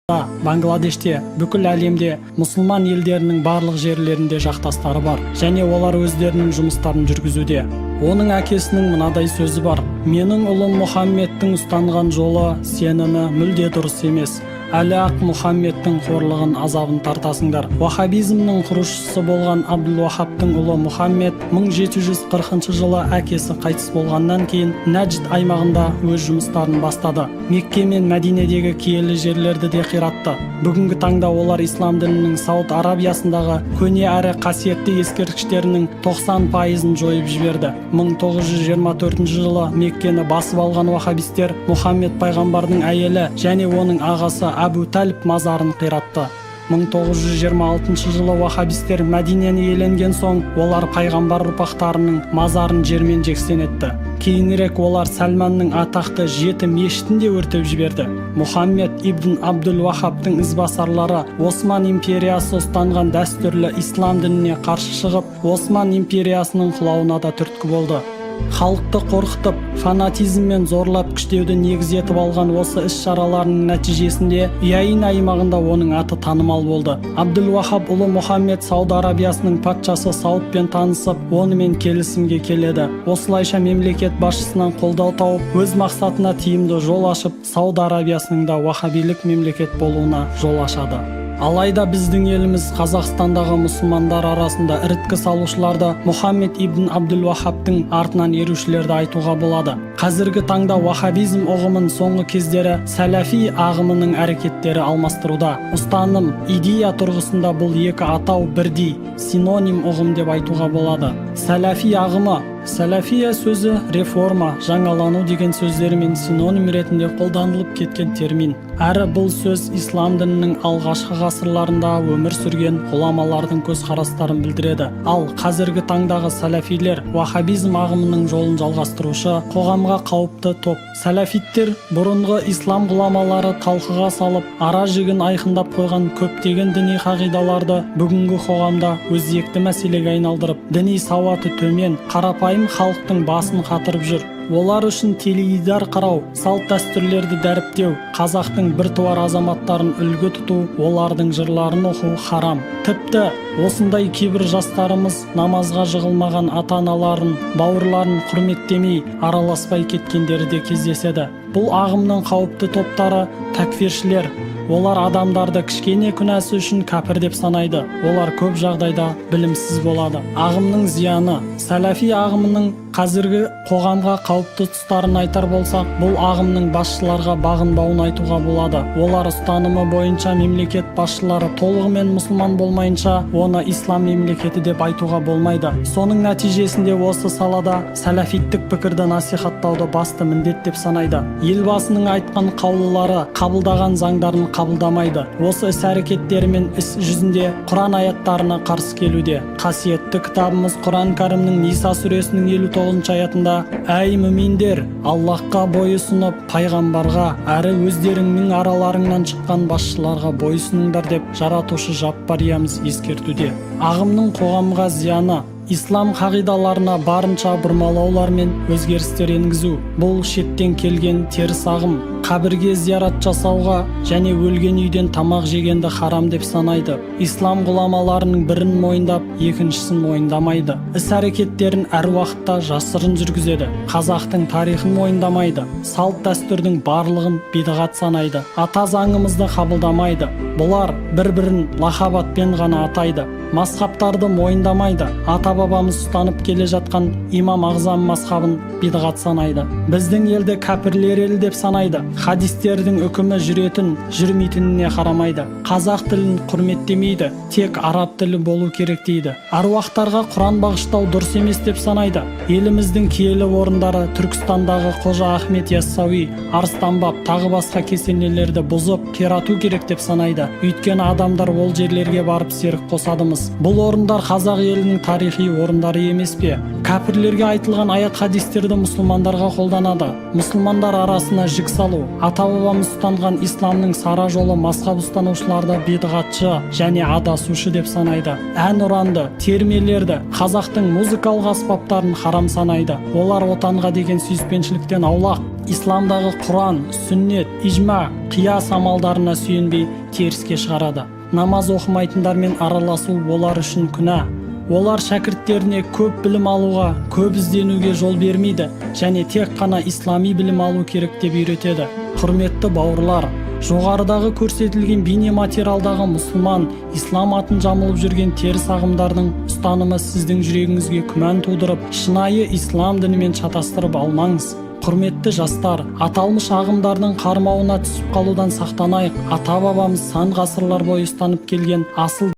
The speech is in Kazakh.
Бангладеште, бүкіл әлемде, мұсылман елдерінің барлық жерлерінде жақтастары бар және олар өздерінің жұмыстарын жүргізуде. Оның әкесінің мынадай сөзі бар: «Менің ұлым Мұхаммедтің ұстанған жолы, сенімі мүлде дұрыс емес. Әлі ақ Мұхаммедтің қорлығын, азабын тартасыңдар». Уахабизмнің құрушысы болған Абдул-Уахабтың ұлы Мұхаммед 1740 жылы әкесі қайтыс болғаннан кейін Нәжд аймағында өз жұмыстарын бастады. Мекке мен Мәдинедегі киелі жерлерді де қиратты. Бүгінгі таңда олар ислам дінінің Сауд Арабиясындағы көне әрі қасиетті ескерткіштерінің 90%-ын жойып жіберді. 1924 жылы Меккені басып алған уахабистер Мұхаммед пайғамбардың әйелі және оның ағасы Әбу Тәліп мазарын қиратты. 1926 жылы уахабистер Мәдинені иеленген соң, олар пайғамбар ұрпақтарының мазарын жермен жексен етті. Кейінірек олар Сәлманның атақты жеті мешітін де өртеп жіберді. Мұхаммед ибн Абдул Уахабтың ізбасарлары Осман империясы ұстанған дәстүрлі ислам дініне қарсы шығып, Осман империясының құлауына да түрткі болды. Халықты қорқытып, фанатизммен зорлап күштеуді негіз етіп алған осы іс-шараларының нәтижесінде Уяйна аймағында оның аты танымал болды. Абдул-Уахаб ұлы Мұхаммед Сауд Арабиясының патшасы Саудпен танысып, онымен келісімге келеді. Осылайша мемлекет басшысынан қолдау тауып, өз мақсатына тиімді жол ашып, Сауд Арабиясының да уахабилік мемлекет болуына жол ашады. Алайда біздің еліміз Қазақстандағы мұсылмандар арасында іріткі салушыларды Мұхаммед ибн Абдул Уахабтың артынан ерушілерді айтуға болады. Қазіргі таңда уахабизм ұғымын соңғы кездері сәләфи ағымының әрекеттері алмастыруда. Ұстаным, идея тұрғысында бұл екі атау бірдей, синоним ұғым деп айтуға болады. Сәләфи ағымы. Сәләфия сөзі реформа, жаңалану деген сөздермен синоним ретінде қолданылып кеткен термин. Әрі бұл сөз ислам дінінің алғашқы ғасырларында өмір сүрген ғұламалардың көзқарастарын білдіреді. Ал қазіргі таңдағы сәләфилер – уахабизм ағымының жолын жалғастырушы, қоғамға қауіпті топ. Сәләфиттер бұрынғы ислам ғұламалары талқыға салып, ара жігін айқындап қойған көптеген діни қағидаларды бүгінгі қоғамда өзекті мәселеге айналдырып, діни сауаты төмен қарапайым халықтың басын қатырып жүр. Олар үшін теледидар қарау, салт дәстүрлерді дәріптеу, қазақтың біртуар азаматтарын үлгі тұту, олардың жырларын оқу харам. Тіпті осындай кейбір жастарымыз намазға жығылмаған ата аналарын, бауырларын құрметтемей, араласпай кеткендері де кездеседі. Бұл ағымның қауіпті топтары – тәкфиршілер. Олар адамдарды кішкене күнәсі үшін кәпір деп санайды. Олар көп жағдайда білімсіз болады. Ағымның зияны. Сәләфи ағымының қазіргі қоғамға қауіпті тұстарын айтар болсақ, бұл ағымның басшыларға бағынбауын айтуға болады. Олар ұстанымы бойынша мемлекет басшылары толығымен мұсылман болмайынша, оны ислам мемлекеті деп айтуға болмайды. Соның нәтижесінде осы салада сәләфиттік пікірді насихаттауды басты міндет деп санайды. Елбасының айтқан қаулылары, қабылдаған заңдарын қабылдамайды. Осы іс әрекеттерімен іс жүзінде Құран аяттарына қарсы келуде. Қасиетті кітабымыз Құран Кәрімнің Ниса сүресінің 59 аятында: «Әй мүминдер, Аллаһқа бойұсынып, пайғамбарға әрі өздеріңнің араларыңнан шыққан басшыларға бойұсыныңдар» деп жаратушы Жаппар иеміз ескертуде. Ағымның қоғамға зияны: ислам қағидаларына барынша бұрмалаулар мен өзгерістер енгізу. Бұл шеттен келген теріс ағым. Қабірге зиярат жасауға және өлген үйден тамақ жегенді харам деп санайды. Ислам ғұламаларының бірін мойындап, екіншісін мойындамайды. Іс әрекеттерін әр уақытта жасырын жүргізеді. Қазақтың тарихын мойындамайды. Салт дәстүрдің барлығын бидғат санайды. Ата заңымызды қабылдамайды. Бұлар бір бірін лақап атпен ғана атайды. Мазхабтарды мойындамайды. Ата бабамыз ұстанып келе жатқан Имам Ағзам мазхабын бидғат санайды. Біздің елді кәпірлер елі деп санайды. Хадистердің үкімі жүретін, жүрмейтініне қарамайды. Қазақ тілін құрметтемейді, тек араб тілі болу керек дейді. Аруақтарға Құран бағыштау дұрыс емес деп санайды. Еліміздің киелі орындары, Түркістандағы Қожа Ахмет Яссауи, Арыстанбаб, тағы басқа кесенелерді бұзып, қирату керек деп санайды. Өйткені адамдар ол жерлерге барып серік қосадымыз. Бұл орындар қазақ елінің тарихи орындары емес пе? Кәпірлерге айтылған аят, хадистерді мұсылмандарға қолданады. Мұсылмандар арасына жік салу, ата бабамыз ұстанған исламның сара жолы, мазхаб ұстанушыларды бидғатшы және адасушы деп санайды. Ән ұранды, термелерді, қазақтың музыкалық аспаптарын харам санайды. Олар отанға деген сүйіспеншіліктен аулақ. Исламдағы Құран, сүннет, ижма, қияс амалдарына сүйенбей, теріске шығарады. Намаз оқымайтындармен араласу олар үшін күнә. Олар шәкірттеріне көп білім алуға, көп ізденуге жол бермейді және тек қана ислами білім алу керек деп үйретеді. Құрметті бауырлар, жоғарыдағы көрсетілген бейнематериалдағы мұсылман, ислам атын жамылып жүрген теріс ағымдардың ұстанымы сіздің жүрегіңізге күмән тудырып, шынайы ислам дінімен шатастырып алмаңыз. Құрметті жастар, аталмыш ағымдардың қармауына түсіп қалудан сақтанайық. Ата бабамыз сан ғасырлар бойы ұстанып келген асыл